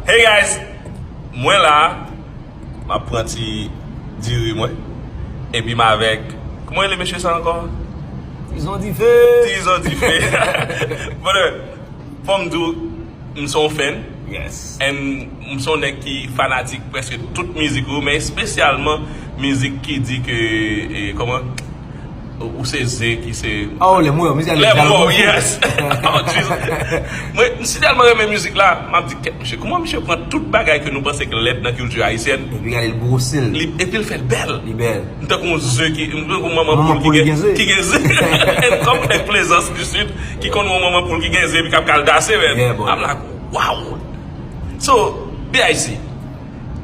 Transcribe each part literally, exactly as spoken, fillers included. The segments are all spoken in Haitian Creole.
Hey guys, mwen la, m ap pran ti diri mwen, epi m avèk, kòman rele mesye sa ankò? Tizon dife. Tizon dife. Brother, fò m di w, m se yon fan. Yes. And m se yon nèg ki fanatik prèske tout mizik ou, men espesyalman mizik ki di ke, e, kòman, ou se ze ki se. Oh, les morts, mizik. Les morts, yes. Oh, Jesus. Mwen, m si tèlman renmen mizik la, m ap di, kèt, mesye, kòman misye pran tout bagay ke nou panse k lèd nan kilti ayisyèn, epi gade l bwose l. Li, epi l fè l bèl. Li bèl. M tankou yon ze ki, m tankou yon manman poul ki gen ze. Manman poul ki gen ze. Kòm nèg Plezans di Sid, ki konn yon manman poul ki gen ze, epi k ap kaldase, man. Yeah, boy. I'm like, wow. So, B I C,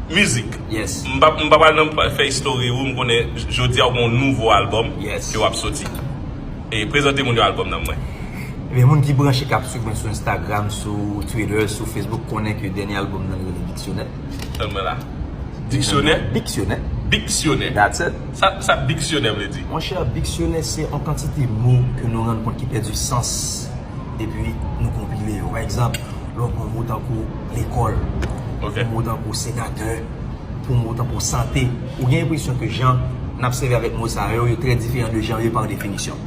mizik. Yes. M pa, m pa pral nan fè istori ou, m konnen j-, jodi a ou gen yon nouvo albòm, yes, ke w ap soti. E prezante moun yo albòm nan mwen. Ebyen, moun ki branche, k ap swiv mwen sou Instagram, sou Twitter, sou Facebook, konnen ke dènye albòm nan rele Diksyonè. Tann mwen la. Diksyonè? Diksyonè. Diksyonè. That's it. Sa, sa diksyonè vle di? Monchè, diksyonè se yon kantite mo ke nou rann kont ki pèdi sans epi nou konpile yo. Pa egzanp, lè w pran mo tankou lekòl, ok, mo tankou senatè, pou mo tankou sante, ou gen enpresyon ke jan n ap sèvi avèk mo sa yo, yo trè diferan de jan yo pa definisyon.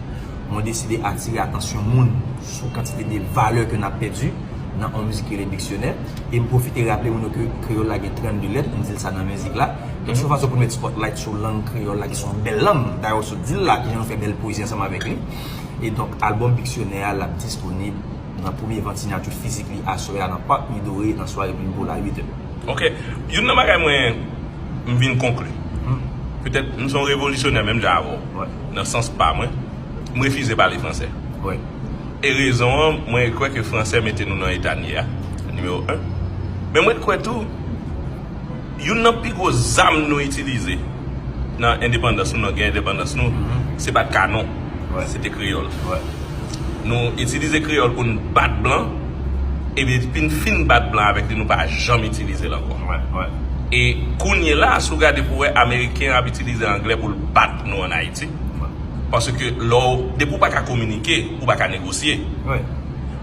Mwen deside atire atansyon moun sou kantite de valè ke n ap pèdi nan yon mizik ki rele Diksyonè. E m pwofite raple moun yo ke kreyòl la gen trannde lèt, m di l sa nan mizik la. Donk, se yon fason pou n met spotlight sou lang kreyòl la, ki se yon bèl lang. Dayè, w sot di l la, ki jan nou fè bèl pwezi ansanm avèk li. E donk, albòm Diksyonè a, l ap disponib nan premye vant siyati fizik li aswè a nan Pak Midori, nan sware Bimbo la, uit è. Ok. Youn nan bagay mwen, m vin konkli. Petèt, m se yon revolisyonè menm jan avè w. Nan sans pa mwen, m refize pale fransè. E rezon an, mwen kwè ke fransè mete nou nan eta n ye a, nimewo en. Men mwen kwè tou, youn nan pi gwo zam nou itilize nan endepandans nou, nan gen endepandans nou, se pa t kanon, se te kreyòl. Nou itilize kreyòl pou n bat blan, epi depi n fin bat blan avèk li, nou pa janm itilize l ankò. E kounye la, si w gade pou wè, ameriken ap itilize anglè pou l bat nou ann Ayiti. Paske lè w, depi w pa ka kominike, ou pa ka negosye.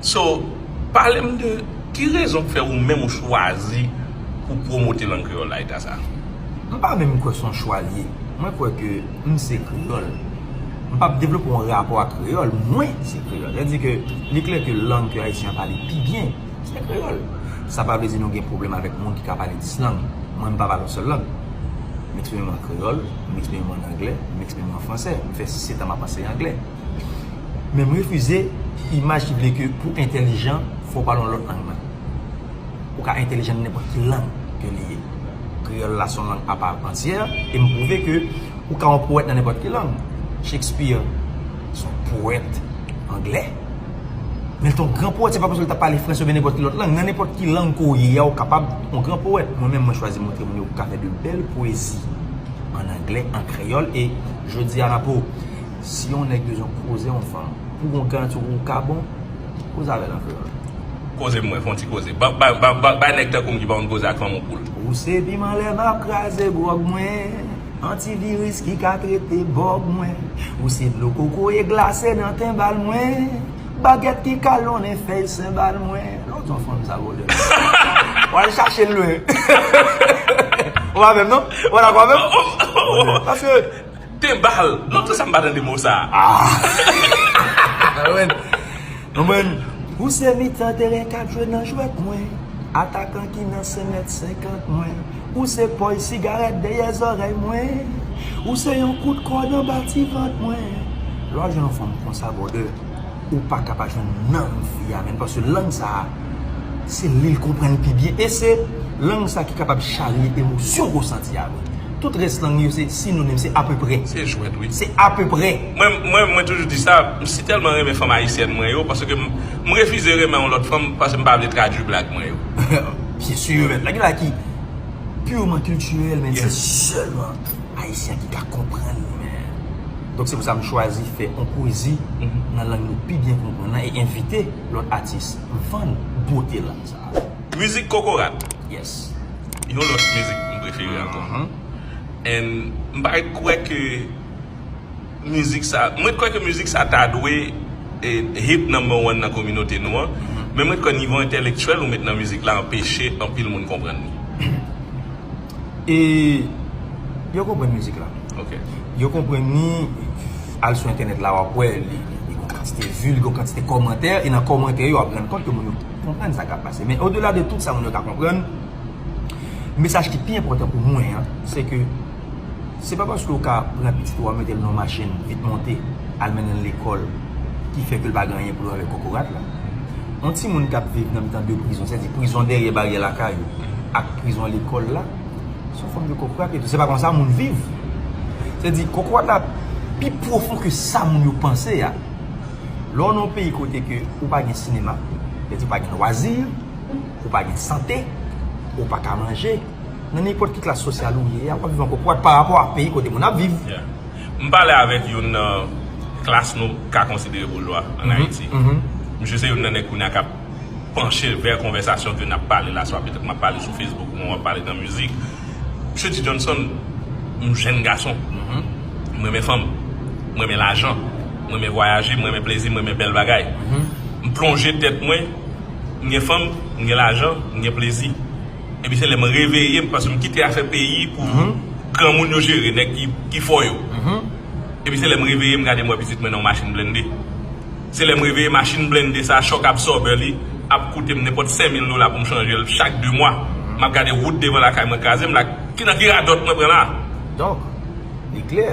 So, pale m de ki rezon k fè ou menm ou chwazi pou pwomote lang kreyòl la eta sa? M pa menm kwè se yon chwa l ye. Mwen kwè ke m se kreyòl. M p ap devlope yon rapò ak kreyòl. Mwen se kreyòl. Sa di ke li klè ke lang ke Ayisyen an pale pi byen, se kreyòl. Sa pa vle di nou gen pwoblèm avèk moun ki ka pale dis lang. Mwen, m pa pale yon sèl lang. M eksprime m an kreyòl, m eksprime m an anglè, m eksprime m an fransè. M fè sèt an m ap anseye anglè. Men m refize imaj ki vle ke pou entèlijan, fò w pale yon lòt lang nan. Ou ka entèlijan nan nenpòt ki lang ke li ye. Kreyòl la se yon lang apa antyè, e m pwouve ke ou ka yon powèt nan nenpòt ki lang. Shakespeare se yon powèt anglè, men l te yon gran powèt, se pa paske l t ap pale fransè oubyen nenpòt ki lòt lang. Nan nenpòt ki lang ke w ye a, ou kapab yon gran powèt. Mwen menm, mwen chwazi montre moun yo ou ka fè de bèl pwezi an anglè, an kreyòl, e jodi a, Napo, si yon nèg bezwen koze yon fanm, pou gon garanti ou ka bon, koze avè l an kreyòl. Koze m wè, fè yon ti koze. Ba, ba, ba, ba, bay nèg tankou m ki pa konn koze ak fanm yon poul. Ou se piman lè m ap kraze gwòg mwen, antiviris ki ka trete bòg mwen. Ou se dlo kokoye glase nan tenbal mwen, bagèt ki kalonnen fèy senbal mwen. Lè w di yon fanm sa, brother, w al chache l lwen. Ou pa menm, non? Ou pa dakò avè m? Paske Tenbal. Non, tout sa m pa tande mo sa. Ah. Konprann? Konprann? Ou se mitan teren k ap jwe nan jwèt mwen. Atakan ki nan senk mèt senkant mwen. Ou se pòy sigarèt dèyè zòrèy mwen. Ou se yon kout kòd anba ti vant mwen. Lè w ap jwenn yon fanm konsa, brother, ou pa ka pa jwenn nanm fi a, menm, paske lang sa a, se li l konprann pi byen. E se lang sa ki kapab charye emosyon ke w santi a vre. Tout rès lang yo se sinonim, se apeprè. Se jwèt, wi. Se apeprè. Mwen, mwen, mwen toujou di sa, m si tèlman renmen fanm ayisyèn mwen yo, paske m, m refize renmen yon lòt fanm, paske m pa vle tradui blag mwen yo. Byen si, men, nèg la ki purman kiltirèl, men se sèlman Ayisyen ki ka konprann li, men. Donk, se pou sa m chwazi fè yon pwezi nan lang nou pi byen konprann nan e envite lòt atis vann bote lang sa a. Mizik Kokorat. Yes. Yon lòt mizik m prefere ankò. And m pa ret kwè ke Mizik sa, mwen kwè ke mizik sa ta dwe e, hit number one nan kominote nou an, men mwen kwè nivo entèlektyèl ou met nan mizik la anpeche anpil moun konprann li. E yo konprann mizik la. Ok. Yo konprann li, al sou entènèt la, w ap wè li, li, li gon kantite vi, li gon kantite kòmantè, e nan kòmantè yo, w ap rann kont ke moun yo konprann sa k ap pase. Men odela de tout sa moun yo ka konprann, mesaj ki pi enpòtan pou mwen an, se ke se pa paske w ka pran pitit ou a mete l nan yon machin, vit monte, al mennen l lekòl, ki fè ke l pa gen anyen pou l wè avèk kokorat la. Yon timoun k ap viv nan mitan de prizon, sètadi prizon dèyè baryè lakay ou ak prizon lekòl la, se yon fòm de kokorat li tou. Se pa konsa moun viv. Sètadi kokorat la pi pwofon ke sa moun yo panse a. Lè w nan yon peyi kote ke ou pa gen sinema, sètadi ou pa gen lwazi, ou pa gen sante, ou pa ka manje, nan nenpòt ki klas sosyal ou ye a, w ap viv an kokorat parapò a peyi kote moun ap viv. M pale avèk youn nan klas nou ka konsidere boujwa ann Ayiti. Misye se youn nan nèg kounye a k ap panche vè konvèsasyon ke n ap pale la, swa petèt m ap pale sou Facebook, mwen w ap pale nan mizik. Misye di, Johnson, m jèn gason, m renmen fanm, m renmen lajan, m renmen vwayaje, m renmen plezi, m renmen bèl bagay. M plonje tèt mwen, m gen fanm, m gen lajan, m gen plezi. Epi se lè m reveye m, paske m kite afè peyi pou granmoun yo jere, nèg ki, ki fò yo. Epi se lè m reveye m gade m wè pitit mwen nan yon machin blende. Se lè m reveye machin blende sa, chòk absòbè li ap koute m nenpòt senk mil dola pou m chanje l chak de mwa. M ap gade wout devan lakay mwen kraze m la, ki nan ki radòt mwen pran la? Donk, li klè.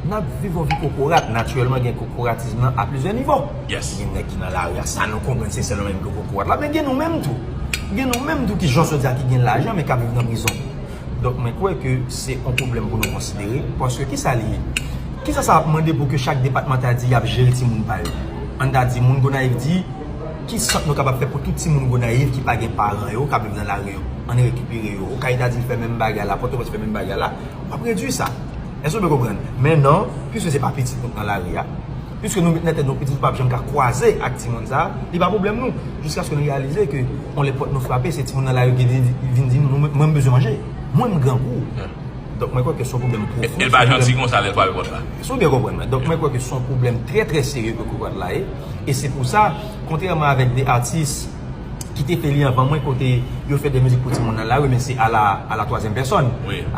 N ap viv yon vi kokorat. Natirèlman, gen kokoratis nan a plizyè nivo. Yes. Gen nèg ki nan lari a, sa nou konprann, se sèl yo menm ki kokorat la. Men gen nou menm tou. Gen nou menm tou ki, jan w di a, ki gen lajan, men k ap viv nan prizon. Donk, mwen kwè ke se yon pwoblèm pou nou konsidere. Paske kisa li ye? Kisa sa ap mande pou ke chak depatman ta di y ap jere timoun pa yo? Ann ta di, moun Gonayiv di, ki sant nou kapab fè pou tout timoun Gonayiv ki pa gen paran yo, k ap viv nan lari yo? Ann rekipere yo. Okay ta di l fè menm bagay la, Pòtoprens fè menm bagay la. W ap redui sa. Èske w byen konprann? Men non, piske se pa pitit nou k nan lari a, piske nou met nan tèt nou pitit nou p ap janm ka kwaze ak timoun sa a, li pa pwoblèm nou. Jiskaske nou reyalize ke yon lè pòt nou frape, se timoun nan lari ki vin, vin di nou, mwen, mwen m bezwen manje. Mwen m grangou. Donk mwen kwè ke se yon pwoblèm pwofon. E l pa janti konsa lè l frape pòt la. Èske w byen konprann mwen? Donk mwen kwè ke se yon pwoblèm trè, trè serye ke kokorat la ye. E se pou sa, kontrèman avèk de atis ki te fè li anvan mwen, kote yo fè de mizik pou timoun nan lari, men se a la, a la twazyèm pèsòn.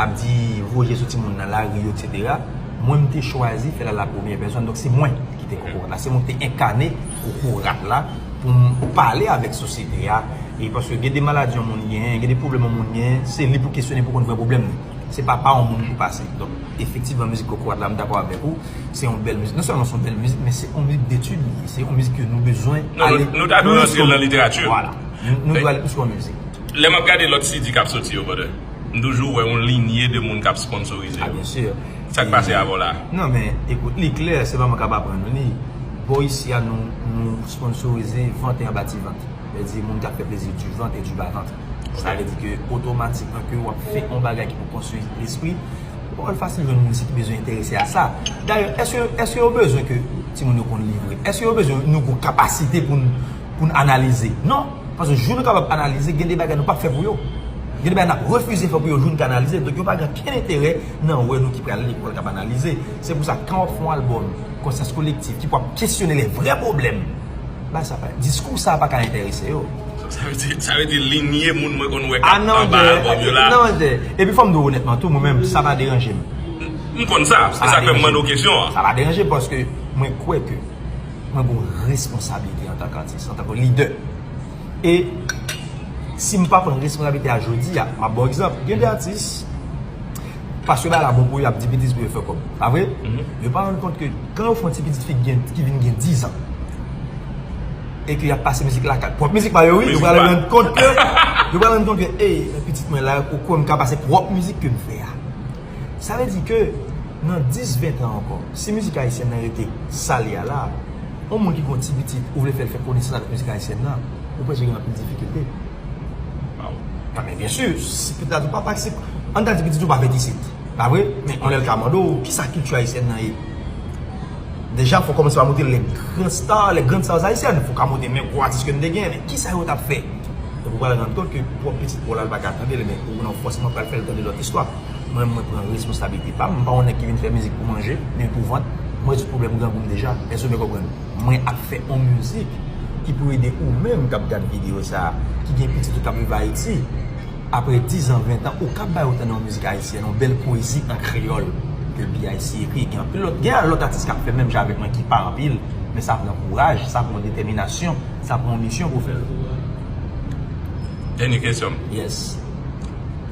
Ap di voye sou timoun nan lari yo, etsetera. Mwen, m te chwazi fè l a la premyè pèsòn, donk se mwen ki te kokorat la. Se mwen ki te enkane kokorat la pou m pale avèk sosyete a. E paske gen de maladi yon moun genyen, gen de pwoblèm yon moun genyen, se li pou kesyone pou konn vrè pwoblèm li. Se pa pa yon moun pou pase. Donk, efektivman, mizik kokorat la, m dakò avèk ou. Se yon bèl mizik. Non sèlman se yon bèl mizik, men se yon mizik detid li ye. Se yon mizik ke nou bezwen ale plis. Non, nou, nou ta dwe rantre l nan literati. Vwala. Nou, nou dwe ale plis lwen mizik. Lè m ap gade lòt C D k ap soti yo, brother, m toujou wè yon linye de moun k ap sponsorize yo. Ah, byen si. Sa k pase avè w la? Non, men, ekout, li klè, se pa mwen k ap aprann ou li. Bò isi a, nou, nou sponsorize vant e anba ti vant. Sa vle di moun k ap fè plezi du ventre et du bas ventre. Sa vle di ke otomatikman ke w ap fè yon bagay ki pou konstwi lespri, ou pa pral fasil jwenn moun isi ki bezwen enterese a sa. Dayè, èske, èske yo bezwen ke timoun yo konn li vre? Èske yo bezwen nou gon kapasite pou n, pou n analize? Non. Paske jou nou kapab analize, gen de bagay nou p ap fè pou yo. Gen de bagay n ap refize fè pou yo, jou n ka analize. Donk, yo pa gen okenn enterè nan wè nou ki pral lekòl k ap analize. Se pou sa, kan w ap fè yon albòm, konsyans kolektif, ki pou ap kesyone lè vrè pwoblèm, bagay sa pa, diskou sa pa ka enterese yo. Sa vle di, sa vle di linye moun mwen konn wè k ap anba albòm yo la. Epi fò m di w onètman tou, mwen menm, sa pa deranje m. M konn sa, se sa k fè m mande w kesyon an. Sa pa deranje m paske mwen kwè ke mwen gen yon responsablite antanke atis, antanke lidè. E si m pa pran responsablite a jodi a, m ap ba w egzanp, gen de atis, paske bagay la bon pou yo, y ap di betiz pou yo fè kòb. Pa vre? Yo pa rann kont ke kan yo fè yon ti pitit fi ki gen, ki vin gen diz an, e ke y ap pase mizik lakay, pwòp mizik pa yo wi, yo pral rann kont ke, yo pral rann kont ke, ey, pitit mwen la, ou kwè m ka pase pwòp mizik ke m fè a. Sa vle di ke nan dis, ven tan ankò, si mizik ayisyèn nan rete sa l ye a la, yon moun ki gen yon ti pitit, ou vle fè l fè konesans avèk mizik ayisyèn nan, ou prèske gen anpil difikilte. Non, men byen si, si pitit la di w, papa, si, ann ta di pitit ou pa fèt isit, pa vre? Men yon lè l ka mande w, kisa kilti ayisyèn nan ye? Deja, fò w kòmanse pa montre l les grands stars, les grandes stars haïtiennes. Fò w ka montre men gwo atis ke n te gen, men kisa yo t ap fè? Epi w pral rann kont ke pwòp pitit pa w la, l pa ka tande l, men ou non, fòseman pral fè l tande lòt istwa. Mwen, mwen pran responsabilite pa m. M pa yon nèg ki vin fè mizik pou manje, men pou vant. Mwen rezoud pwoblèm grangou m deja. Èske w byen konprann? Mwen ap fè yon mizik ki pou ede ou menm k ap gad videyo sa a, ki gen pitit ou k ap viv Ayiti. Apre diz an, ven tan, ou kab bay yo tande yon mizik ayisyèn, yon bèl pwezi an kreyòl ke B I C ekri. Gen anpil lòt, gen lòt atis k ap fè menm jan avèk mwen ki pa anpil, men sa pran kouraj, sa pran detèminasyon, sa pran yon misyon pou fè l. Dènye kesyon m. Yes.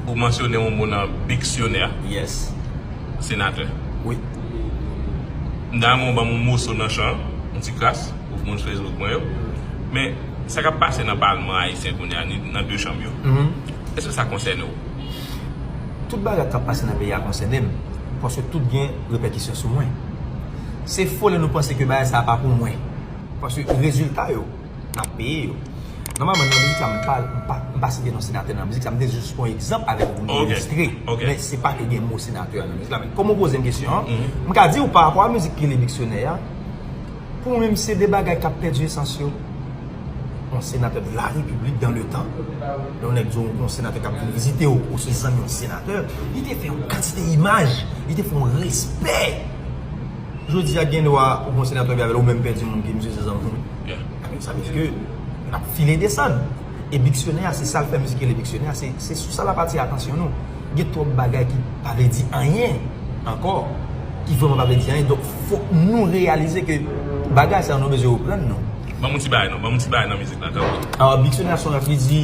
Ou mansyone yon mo nan diksyonè. Yes. Senatè. Wi. M ta renmen w ban m yon moso nan chan, yon ti kras, pou moun sou Facebook mwen yo. Men, sa k ap pase nan palman ayisyen kounye a, ni nan de chanm yo, mhm, èske sa konsène w? Tout bagay k ap pase nan peyi a konsène m, paske tout gen repèkisyon sou mwen. Se fo lè nou panse ke bagay sa a pa pou mwen, paske rezilta yo, n ap peye yo. Nòmalman, nan mizik sa, m pa, m pa, m pa site non senatè nan mizik sa, m te jis pran egzanp avèk ou pou m ilistre. Ok, ok. Men se pa ke gen mo senatè a nan mizik la. Men kòm ou poze m kesyon an, mhm, m ka di w pa rapò a mizik ki rele Diksyonè a, pou mwen menm, se de bagay k ap pèdi esans yo. Yon senatè de la République dans le temps, lè yon nèg di w yon senatè k ap vin vizite w, ou se zanmi yon senatè, li te fè yon kantite imaj, li te fè yon respè. Jodi a, gen dwa ou gon senatè ki avè l, ou menm pèdi moun ki misye se zanmi w. Yeah. Sa vle di ke n ap file desann. E Diksyonè a, se sa l fè mizik rele Diksyonè a, se, se sou sa l ap atire atansyon nou. Gen twòp bagay ki pa vle di anyen ankò, ki vrèman pa vle di anyen. Donk, fòk nou reyalize ke bagay sa yo nou bezwen reprann nou. Ban m yon ti bagay non, ban m yon ti bagay nan mizik la, tanpri. Alò, Diksyonè a se yon rèv ki di,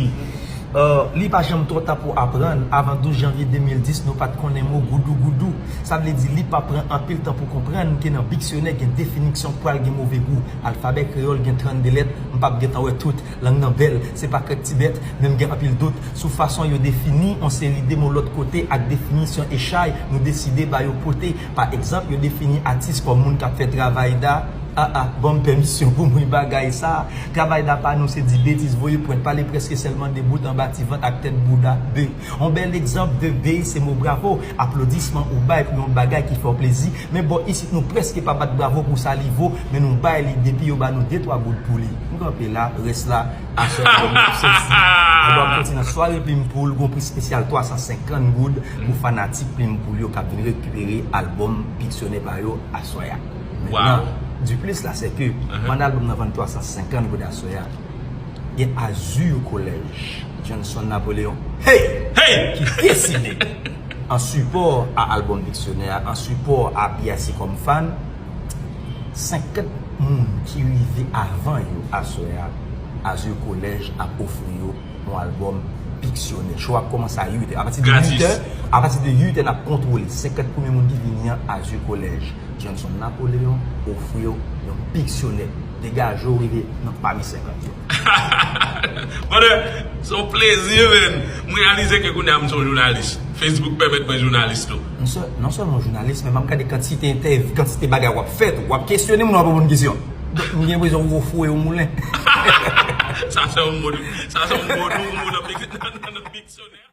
Euh, li pa janm twò ta pou aprann. Avan douz janvye de mil dis, nou pa t konnen mo goudougoudou. Sa vle di li pa pran anpil tan pou konprann ke nan diksyonè gen definiksyon pral gen move gou. Alfabè kreyòl gen trannde lèt, m p ap gentan wè tout. Lang nan bèl, se pa krèk ti bèt, men m gen anpil dout sou fason yo defini yon seri de mo lòt kote ak definisyon echay nou deside ba yo pote. Pa egzanp, yo defini atis kòm moun k ap fè travay da, a a, ban m pèmisyon pou m ri bagay sa. Travay da pa nou se di betiz, voye pwent, pale prèske sèlman de bout anba ti vant ak tèt bouda. B. On bèl egzanp de B se mo bravo, aplodisman ou bay pou yon bagay ki fè w plezi. Men bò isit nou prèske pa bat bravo pou sa li vo, men nou bay li depi yo ba nou de twa goud pou li. M kanpe la, rès la, aswè albòm nan ap soti. Albòm soti nan sware Plim Poul, gon pri espesyal twa san senkant goud pou fanatik Plim Poul yo k ap vin rekipere albòm Diksyonè pa yo aswè a. Mentnan, diplis la se ke pandan albòm nan vann twa san senkant goud aswè a, gen Azur Collège, Johnson Napoléon, hey! Hey! Ki deside, an sipò a albòm Diksyonè a, an sipò a B I C kòm fan, senkant moun ki rive avan yo aswè a, Azur Collège ap ofri yo yon albòm Diksyonè. Show a ap kòmanse a uit è. Apati de uit è, apati de uit è, n ap kontwole senkant premye moun ki vini an, Azur Collège, Johnson Napoléon, ofri yo yon diksyonè. Degaje w rive nan pami senkant yo. Brother, se yon plezi, man. M reyalize ke kounye a m se yon jounalis. Facebook pèmèt mwen jounalis tou. Non sèl-, non sèlman jounalis, men m ap gade kantite entèv-, kantite bagay w ap fè tou. W ap kesyone moun, w ap reponn kesyon. Donk, m gen enpresyon ou foure yon moulen. Sa se yon mo, sa se yon mo nou, mo nan diksyonè.